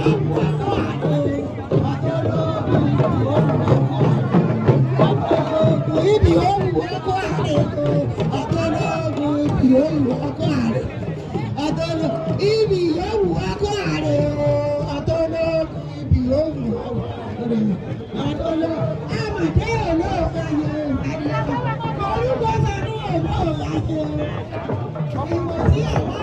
Yòówù ọkọ àrè. Ọ̀tọ̀lọ́gùn ibi yòówù ọkọ àrè. Ọ̀tọ̀lọ́gùn ibi yòówù ọkọ àrè. Ọ̀tọ̀lọ́gùn ibi yòówù ọkọ àrè. Ọ̀tọ̀lọ́ ibi yòówù ọkọ àrè. Ọ̀tọ̀lọ́gùn ibi yòówù ọkọ àrè. Ọ̀tọ̀lọ́ àmọ̀dé olóògbé orúkọ sanu olóògbé ìwọ̀n tí àwọn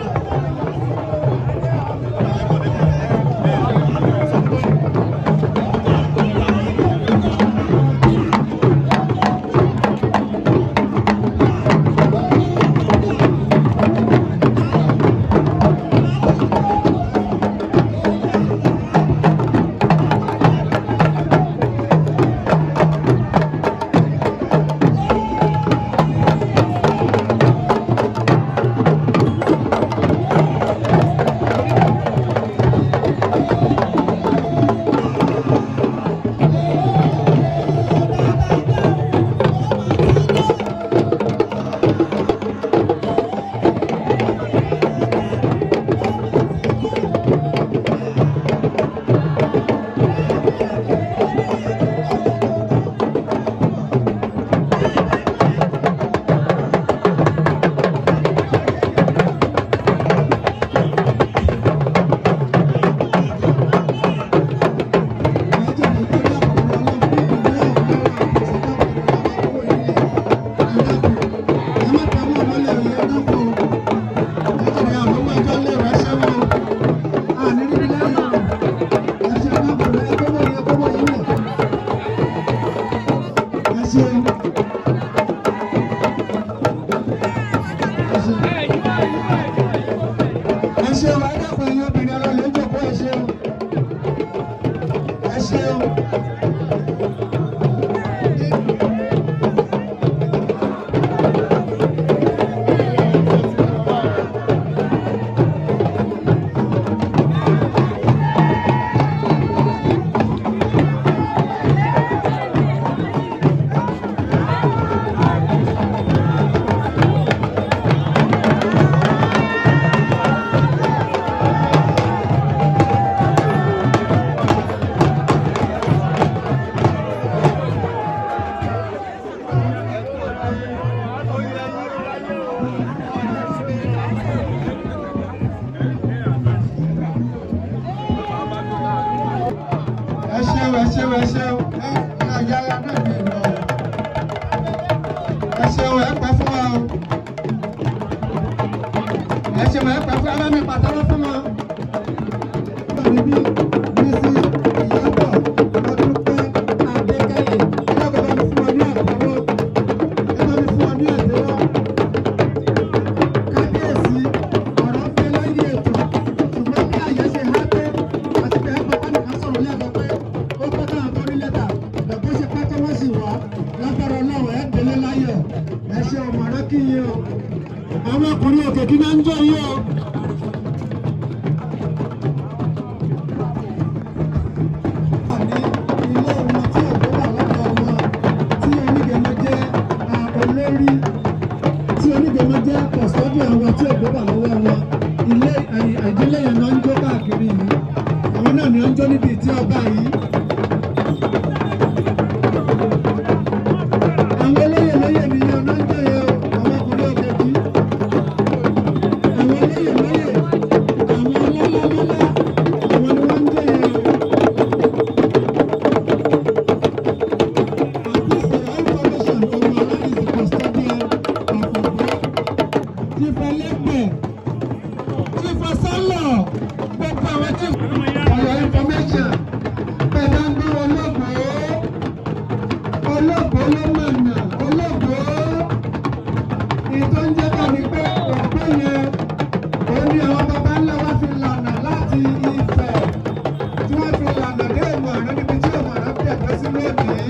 Ẹ ṣeun, ẹ dákun, ẹ̀yin obìnrin ọlọ́lẹ̀ jókòó, ẹ ṣeun, ẹ ṣeun. Ẹ ṣeun, ẹ ṣeun, ẹ ṣeun. Ẹ àyàrá náà mi lọ. Ẹ ṣeun, ẹ pẹ́ fún wa o. Ẹ ṣeun, ẹ pẹ́ fún wa, ẹ bá mi pàtẹ́wọ́ fún wa. Níbí Mrs. Ìyábọ̀ Ọdúnpẹ́ Adékẹ́yẹ, ẹ dákun, bá mi fún wa ní àtẹ́wọ́, ẹ bá mi fún wa ní àtẹ́wọ́. Kábíyèsí, ọ̀rọ̀ ń bẹ lẹ́yìn ètò, ṣùgbọ́n bí àyè ṣe há pé àti pé ẹ̀kọ́ bá nìkan sọ̀rọ̀ lẹ́ẹ̀kan pé ó pẹ́ káwọn tó rí lẹ́tà bẹ̀bọ́ ṣe pẹ́ tó wọ́n sì wá lágbára Ọlọ́run, ẹ̀ délé láyọ̀. Ẹ ṣe ọmọ rẹ kí yín o. Àwọn ọkùnrin òkè kí náà ń jọ yín o. Ní ilé wọn tí òkú wà lọ́dọ̀ wọn, tí onígẹ̀mọ jẹ́ olórí, tí onígẹ̀mọ jẹ́ custodian àwọn tí ògbó wà lọ́wọ́ wọn, ilé ìdílé yẹn náà ń jó káàkiri yìí. Àwọn náà ni wọ́n ń jó níbi ìtí ọba yìí. Àwọn olóyè lóyè nìyẹn náà ń jó yẹn o. Àwọn ọkùnrin òkè kí, àwọn olóyè lóyè, àwọn ọlọ́lá lọ́lá, àwọn ni wọ́n ń jó yẹn o. And this information, Omara is the custodian of Ogbo. Chief Ẹlẹ́gbẹ̀, Chief Asálọ̀, gbogbo àwọn chief. For your information, bẹ́ẹ̀ ń gbé olóògbé, olóògbé ló mọ̀nà, olóògbé. Ìtọ́ ń jẹ́ bẹ́ẹ̀ ni pé ògbó yẹn, òun ni àwọn baba ńlá wa fi lànà láti Ifẹ̀, tí wọ́n fi lànà dé Òmù-Àrán níbi tí Òmù-Àrán tẹ̀dó sí lónìí.